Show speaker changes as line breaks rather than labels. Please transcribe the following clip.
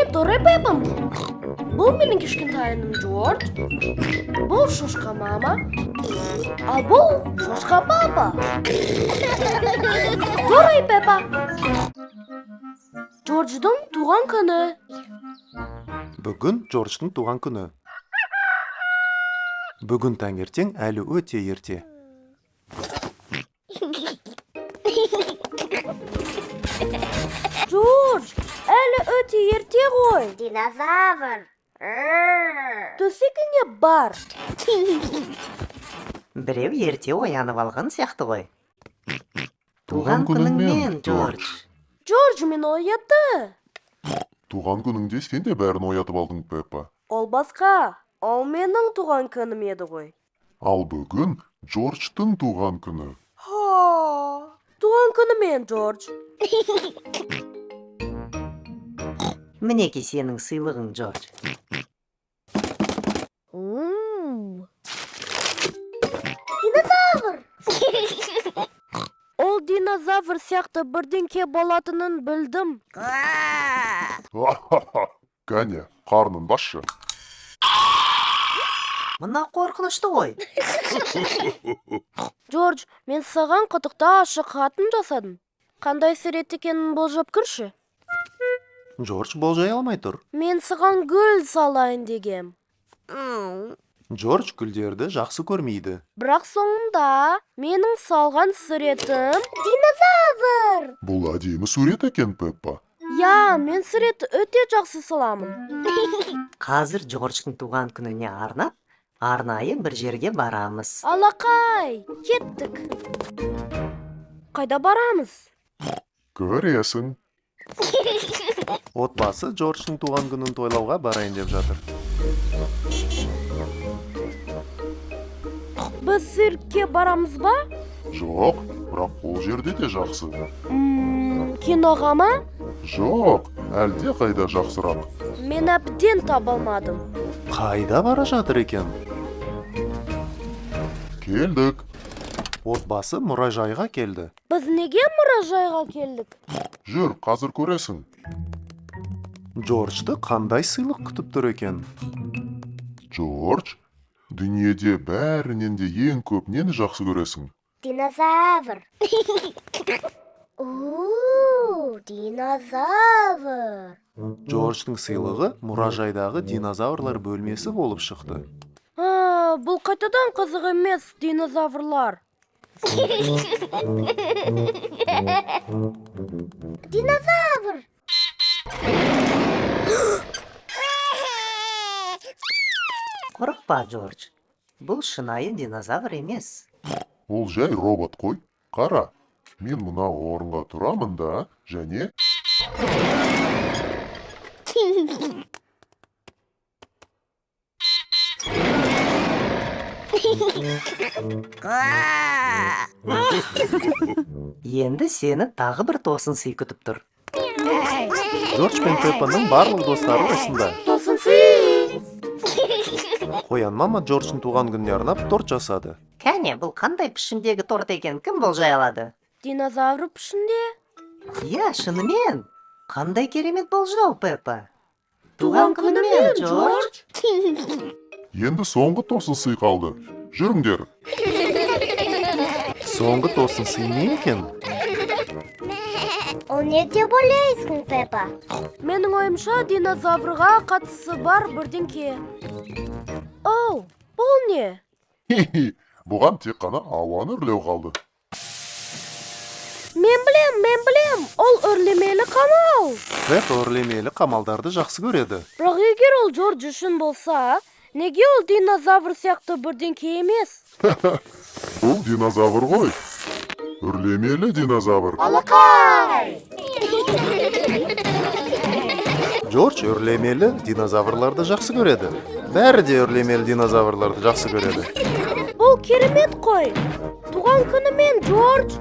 Мен Торай Пеппамын. Бұл менің кішкентайыным Джордж. Бұл шошқа мама. Ал бұл шошқа папа. Торай Пеппа. Джордждың туған күні.
Бүгін Джордждың туған күні. Бүгін таңертең әлі өте ерте.
Джордж, әлі өте ерте ғой.
Динозавр.
Төсегіңе бар.
Біреу ерте оянып алған сияқты ғой.
Туған күніңмен, Джордж.
Джордж мені оятты.
Туған күніңде сен де бәрін оятып алдың, Пеппа.
Ол басқа. Ол менің туған күнім еді ғой.
Ал бүгін Джорджтың туған күні.
Ха. Туған күнімен, Джордж.
Мінекей сенің сыйлығың, Джордж.
Динозавр.
Ол динозавр сияқты бірдеңке болатынын білдім.
Кәне, қарнын басшы.
Мына қорқынышты ғой.
Джордж, мен саған құттықтау ашық хатын жасадым. Қандай сурет екенін болжап көрші.
Джордж болжай алмай тұр.
Мен саған гүл салайын дегем.
Джордж гүлдерді жақсы көрмейді.
Бірақ соңында менің салған суретім...
Динозавр.
Бұл әдемі сурет екен, Пеппа.
Я, мен суретті өте жақсы саламын.
Қазір Джордждың туған күніне арнап, арнайы бір жерге барамыз.
Алақай, кеттік. Қайда барамыз?
Көресің.
Отбасы Джордждың туған күнін тойлауға барайын деп жатыр.
Біз циркке барамыз ба?
Жоқ, бірақ ол жерде де жақсы.
Киноға ма?
Жоқ, әлде қайда жақсырақ.
Мен әбден таба алмадым.
Қайда бара жатыр екен?
Келдік.
Отбасы мұражайға келді.
Біз неге мұражайға келдік?
Жүр, қазір көресің.
Джорджды қандай сыйлық күтіп тұр екен?
Джордж, дүниеде бәрінен де ең көп нені жақсы көресің?
Динозавр. Динозавр.
Джордждың сыйлығы мұражайдағы динозаврлар бөлмесі болып шықты.
Бұл қайтадан қызық емес, динозаврлар.
Динозавр.
Қорықпа, Джордж. Бұл шынайы динозавр емес.
Ол жай робот қой. Қара, мен мына орынға тұрамын да, және...
Енді сені тағы бір тосын сый күтіп тұр.
Джордж пен Пеппаның барлық достары осында.
Тосын сый!
Қоян мама Джордждың туған күніне арнап торт жасады.
Кәне, бұл қандай пішіндегі торт екен, кім болжай алады?
Динозавр пішінде?
Иә, шынымен. Қандай керемет болжау, Пеппа.
Туған күнімен, Джордж.
Енді соңғы тосын сый қалды. Жүріңдер.
Соңғы тосын сый не екен?
Ол не деп ойлайсың, Пеппа?
Менің ойымша динозаврға қатысы бар бірдеңке. Оу, бұл не?
Хи-хи, бұған тек қана ауаны үрлеу қалды.
Мен білем, мен білем, ол үрлемелі қамал.
Пеппа үрлемелі қамалдарды жақсы көреді.
Бірақ егер ол Джордж үшін болса, неге ол динозавр сияқты бірдеңке емес?
Бұл динозавр ғой. Үрлемелі динозавр.
Алақай!
Джордж үрлемелі динозаврларды жақсы көреді. Бәрі де үрлемелі динозаврларды жақсы көреді.
Бұл керемет қой. Туған күнімен, Джордж.